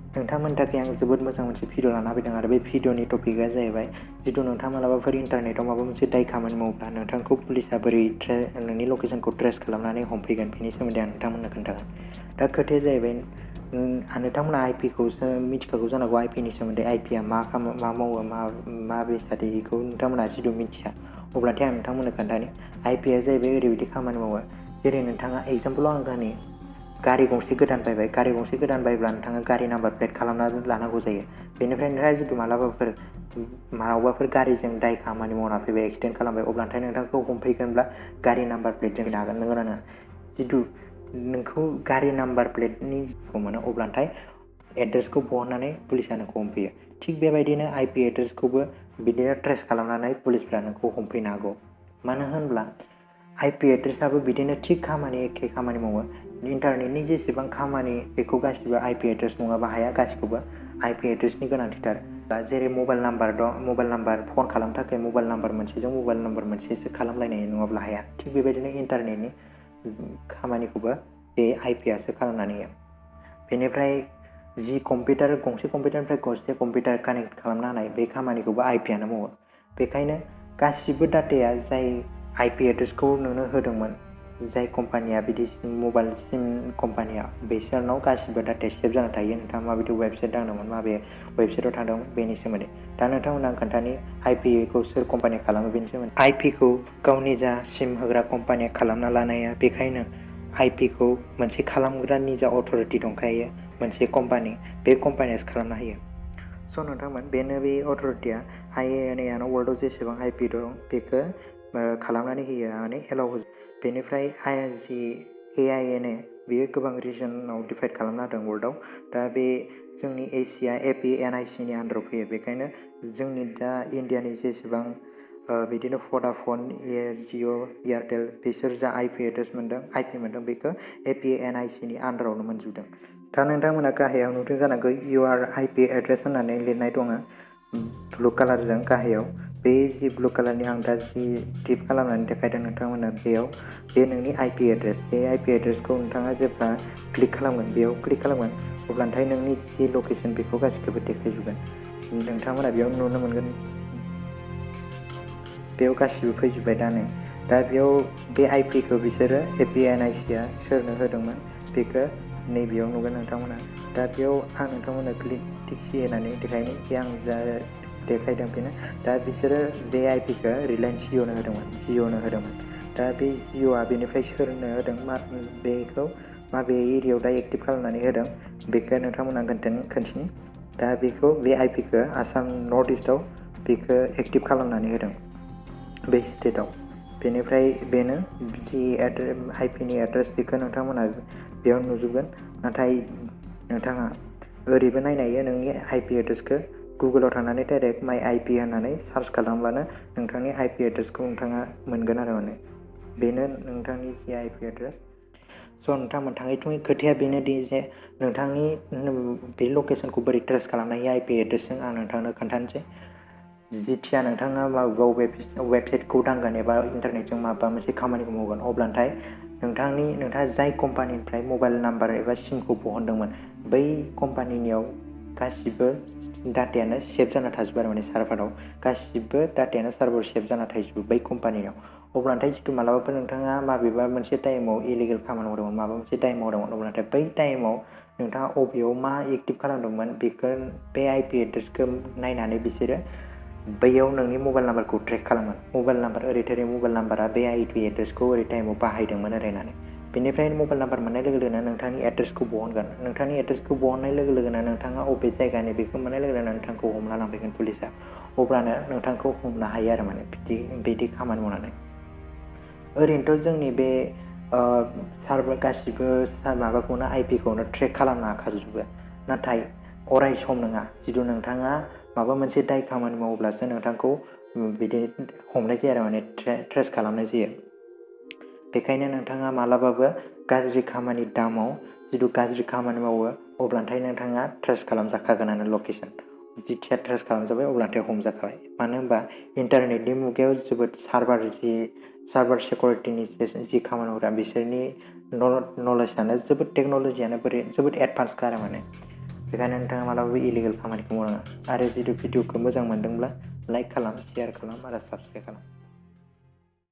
नोंथांमोननि थाखाय आं जोबोद मोजां मोनसे भिडिअ लाना फैदों आरो बे भिडिअनि टपिकआ जाहैबाय जितु नोंथाङा मालाबाफोर इन्टारनेटआव माबा मोनसे दाय खामानि मावोब्ला नोंथांखौ पुलिसआ बोरै नोंनि लकेसनखौ ट्रेस खालामनानै हमफैगोन बेनि सोमोन्दै आं नोंथांमोननो खोन्थागोन। दा खोथाया जाहैबाय नोंथांमोना आइपिखौसो मिथिखागौ जानांगौ आइपिनि सोमोन्दै आइपिआ मा मावो मा बेसाद बेखौ नोंथांमोना जितु मिथिया अब्लाथाय आं नोंथांमोननो खोन्थानि आइपिआ जाहैबाय ओरैबायदि खामानि मावो जेरै नोंथाङा एगजामपोलाव आं होनि गारि गंसे गोदान बायबाय गारि गंसे गोदान बायब्ला नोंथाङा गारि नाम्बार प्लेट खालामना लानांगौ जायो बेनिफ्राय नोंथाङा जितु मालाबाफोर गारिजों दाय खामानि मावना फैबाय एक्सिडेन्ट खालामबाय अब्लाथाय नोंथांखौ हमफैगोनब्ला गारि नाम्बार प्लेटजों फैनो हागोन नंगौना नङा जितु नोंखौ गारि नाम्बार प्लेटनि मोनो अब्लाथाय एड्रेसखौ बहननानै पुलिसआ नोंखौ हमफैयो थिग बेबायदिनो आइपि एड्रेसखौबो बिदिनो ट्रेस खालामनानै पुलिसफ्रा नोंखौ हमफैनो हागौ मानो होनब्ला आइपि एड्रेसआबो बिदिनो थिग एखे खामानि मावो इन्टारनेटनि जेसेबां खामानि बेखौ गासिबो आइपि एड्रेस नङाबा हाया गासिखौबो आइपि एड्रेसनि गोनांथिथार जेरै मबाइल नाम्बार दं मबाइल नाम्बार फन खालामनो थाखाय मबाइल नाम्बार मोनसेजों मबाइल नाम्बार मोनसेसो खालामलायनाय नङाब्ला हाया थिग बेबायदिनो इन्टारनेटनि खामानिखौबो बे आइपिआसो खालामनानै होयो बेनिफ्राय गंसे कम्पिउटारनिफ्राय गंसे कम्पिउटार कानेक्ट खालामनो हानाय बे खामानिखौबो आइपिआनो मावो बेखायनो गासिबो डाटाया जाय आइपि एड्रेसखौ नोंनो होदोंमोन जाय कम्पानिया बिदि मबाइल सिम कम्पानिया बिसोरनाव गासिबो डाटाया सेभ जाना थायो नोंथाङा माबायदि वेबसाइट दांदोंमोन माबे वेबसाइटआव थांदोंमोन बेनि सोमोन्दै दा नोंथांमोना खोन्थानि आइपिखौ सोर कम्पानिया खालामो बेनि सोमोन्दै आइपिखौ गावनि जा सिम होग्रा कम्पानिया खालामना लानाया बेखायनो आइपिखौ मोनसे खालामग्रा निजा अथ'रिटि दंखायो मोनसे कम्पानि बे कम्पानियासो खालामना होयो स' नोंथांमोन बेनो बे अथ'रिटिया आइएनएआनो वर्ल्डआव जेसेबां आइपि दं बेखौ खालामनानै होयो माने एलाउ होयो बेनिफ्राय एआइएनए बेयो गोबां रिजनाव डिभाइड खालामना होदों वर्ल्डआव दा बे जोंनि एसिया एपिएनआइसिनि आन्दाराव फैयो बेखायनो जोंनि दा इण्डियानि जेसेबां बिदिनो भडाफन जिअ एयारटेल बिसोर जा आइपि मोन्दों बेखौ एपिएनआइसिनि आन्दारावनो मोनजोबदों दा नोंथांमोना गाहायाव नुदों जानांगौ इउआर आइपि एड्रेस होननानै लिरनाय दङ ब्लु कालारजों गाहायाव बे जि ब्लु कालारनि आं दा जि टिप खालामनानै देखायदों नोंथांमोना बेयाव बे नोंनि आइपि एड्रेस बे आइपि एड्रेसखौ नोंथाङा जेब्ला क्लिक खालामगोन अब्लाथाय नोंनि जि लकेसन बेखौ गासिखौबो देखायजोबगोन नोंथांमोना बेयाव नुनो मोनगोन बेयाव गासिबो फैजोब्बाय दा बेयाव बे आइपिखौ बिसोरो एपिएनआइसिआ सोरनो होदोंमोन बेखौ नैबेयाव नुगोन नोंथांमोना दा बेयाव आं नोंथांमोननो टिक होनानै देखायनो बे आं जा देखायदों बेनो दा बिसोरो बे आइपिखौ रिलायन्स जिअ'नो होदोंमोन दा बे जिअ'आ बेनिफ्राय सोरनो होदों बेखौ माबे एरियायाव दा एक्टिभ खालामनानै होदों बेखौ नोंथांमोना खोन्थिनि दा बेखौ बे आइपिखौ आसाम नर्थ इस्टआव बेखौ एक्टिभ खालामनानै होदों बे स्टेटआव बेनिफ्राय बेनो जि आइपिनि एड्रेस बेखौ नोंथांमोना बेयाव नुजोबगोन नाथाय नोंथाङा ओरैबो नायनो हायो नोंनि आइपि एड्रेसखौ गुगोलाव थांनानै डाइरेक्ट माइ आइपि होननानै सार्च खालामब्लानो नोंथांनि आइपि एड्रेसखौ नोंथाङा मोनगोन आरो बेनो नोंथांनि जि आइपि एड्रेस स' नोंथांमोन थाङै खोथाया बेनोदि जे नोंथांनि बे लकेसनखौ बोरै ट्रेस खालामनो हायो आइपि एड्रेसजों आं नोंथांनो खोन्थानोसै जिथिया नोंथाङा माबेबा वेबसाइटखौ दांगोन एबा इन्टारनेटजों माबा मोनसे खामानिखौ मावगोन अब्लाथाय नोंथाङा जाय कम्पानिनिफ्राय मबाइल नाम्बार एबा सिमखौ बहनदोंमोन बै कम्पानिनियाव गासिबो डाटायानो सेभ जाना थाजोबो आरो सार्भाराव गासिबो डाटायानो सार्भाराव सेभ जाना थाजोबो बै कम्पानियाव अब्लाथाय जितु मालाबाफोर नोंथाङा माबेबा मोनसे टाइमाव इलिगेल खामानि मावदोंमोन माबा मोनसे टाइम मावदोंमोन अब्लाथाय बै टाइमाव नोंथाङा अबेयाव मा एक्टिभ खालामदोंमोन बेखौ बे आइपि एड्रेसखौ नायनानै बिसोरो बैयाव नोंनि मबाइल नाम्बारखौ ट्रेक खालामो मबाइल नाम्बार ओरै मबाइल नाम्बारा बे आइपि एड्रेसखौ ओरै टाइमाव बाहायदोंमोन ओरै होननानै बेनिफ्राय मबाइल नाम्बार मोननाय लोगो लोगोनो नोंथांनि एड्रेसखौ बहनगोन नोंथांनि एड्रेसखौ बहननाय लोगो लोगोनो नोंथाङा अबे जायगानि बेखौ मोननाय लोगो लोगोनो नोंथांखौ हमना लांफैगोन पुलिसआ अब्लानो नोंथांखौ हमनो हायो आरो बिदि खामानि मावनानै ओरैनोथ' जोंनि बे सार्भार गासिबो माबाखौनो आइपिखौनो ट्रेक खालामनो हाखाजोबो नाथाय अराय सम नङा जितु नोंथाङा माबा मोनसे दाय खामानि मावोब्लासो नोंथांखौ बिदि हमनाय जायो आरो ट्रेस खालामनाय जायो बेखायनो नोंथाङा मालाबाबो गाज्रि खामानि दामाव जितु गाज्रि खामानि मावो अब्लाथाय नोंथाङा ट्रेस खालामजाखागोनानो लकेसन जिथिया ट्रेस खालामजाबाय अब्लाथाय हमजाखाबाय मानो होनबा इन्टारनेटनि मुगायाव जोबोद सार्भार सिकिउरिटिनि जि खामानि मावग्रा बिसोरनि नलेजआनो टेक्न'लजियानो जोबोद एडभान्सखा आरो बेखायनो नोंथाङा मालाबाबो इलिगेल खामानिखौ मावनाङा। आरो जुदि भिडिअखौ मोजां मोनदोंब्ला लाइक खालाम, शेयार खालाम आरो साबस्क्राइब खालाम।